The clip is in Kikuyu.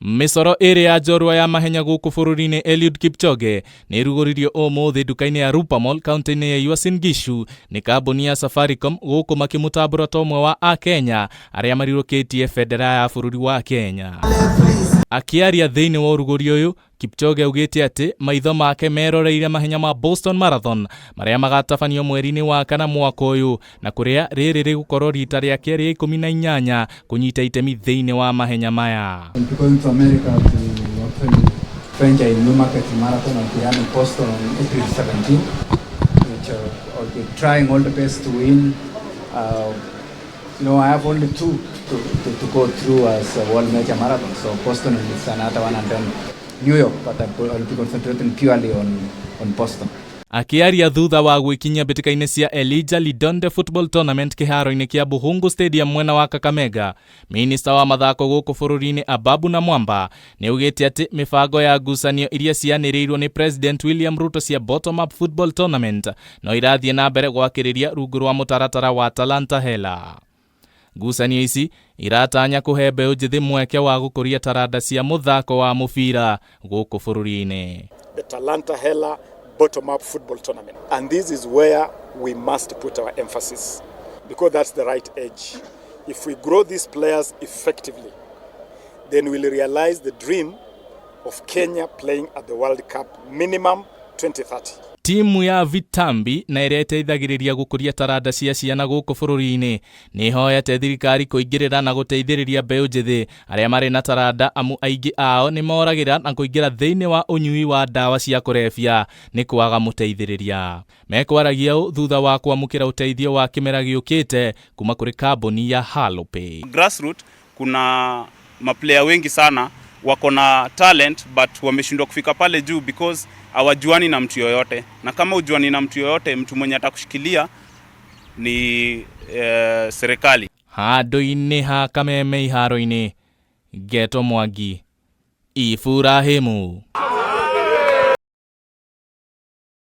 Mĩcoro ĩrĩ ya njorua ya mahenya gũkũ bũrũri-inĩ Eliud Kipchoge nĩ ĩrugũririo ũmũthĩ nduka-inĩ ya Rupa Mall kaunti-inĩ ya Uasin Gishu nĩ kambuni ya Safaricom gũkũ makĩmũtambũra ta ũmwe wa Akenya arĩa marirũkĩtie bendera ya bũrũri wa Kenya. Akĩaria thĩinĩ wa ũrugũri ũyũ, Kipchoge augĩte atĩ maitho make meroreire mahenya ma Boston Marathon marĩa magatabanio mweri-inĩ wa kana mwaka ũyũ na kũrĩa rĩrĩ rĩgũkorwo rita rĩake rĩa 18 kũnyita itemi thĩinĩ wa mahenya maya. I'll be going to America to actually venture in Newmarket Marathon. I'll be running Boston on April 17, which I'll be trying all the best to win. I have only two to go through as a world major marathon. So Boston is another one, and then New York, but I'll be concentrating purely on Boston. Akĩaria thutha wa gwĩkinyia mbĩtĩka-inĩ cia Elijah Lidonde Football Tournament kĩharo-inĩ kĩa Buhungu Stadium mwena wa Kakamega, minista wa mathako gũkũ bũrũri-inĩ Ababu Namwamba nĩ augĩte atĩ mĩbango ya ngucanio iria cianĩrĩirwo nĩ President William Ruto cia Bottom Up Football Tournament no irathiĩ na mbere gwakĩrĩria rungu rwa mũtaratara wa Talanta Hela. Ngucanio ici iratanya kũhe mbeũ njĩthĩ mweke wa gũkũria taranda cia mũthako wa mũbira gũkũ bũrũri-inĩ. The Talanta Hela Bottom-Up Football Tournament. And this is where we must put our emphasis, because that's the right age. If we grow these players effectively, then we'll realize the dream of Kenya playing at the World Cup minimum 2030. Timu ya Vitambi na ĩrĩa ĩteithagĩrĩria gũkũria taranda cia ciana gũkũ bũrũri-inĩ nĩ ĩhoete thirikari kũingĩrĩra na gũteithĩrĩria mbeũ njĩthĩ arĩa marĩ na taranda, amu aingĩ ao nĩ moragĩra na kũingĩra thĩinĩ wa ũnyui wa ndawa cia kũrebia nĩ kwaga mũteithĩrĩria. Mekwaragia ũũ thutha wa kwamũkĩra ũteithio wa kĩmera gĩũkĩte kuma kũrĩ kambuni ya Halopay. Grassroot kuna maplayer wengi sana wako na talent, but wameshindwa kufika pale juu because hawajuani na mtu yoyote, na kama ujuani na mtu yoyote, mtu mwenye atakushikilia ni serikali. Handũ-inĩ ha kameme iharo-inĩ, Geto Mwangi, Iburahimu.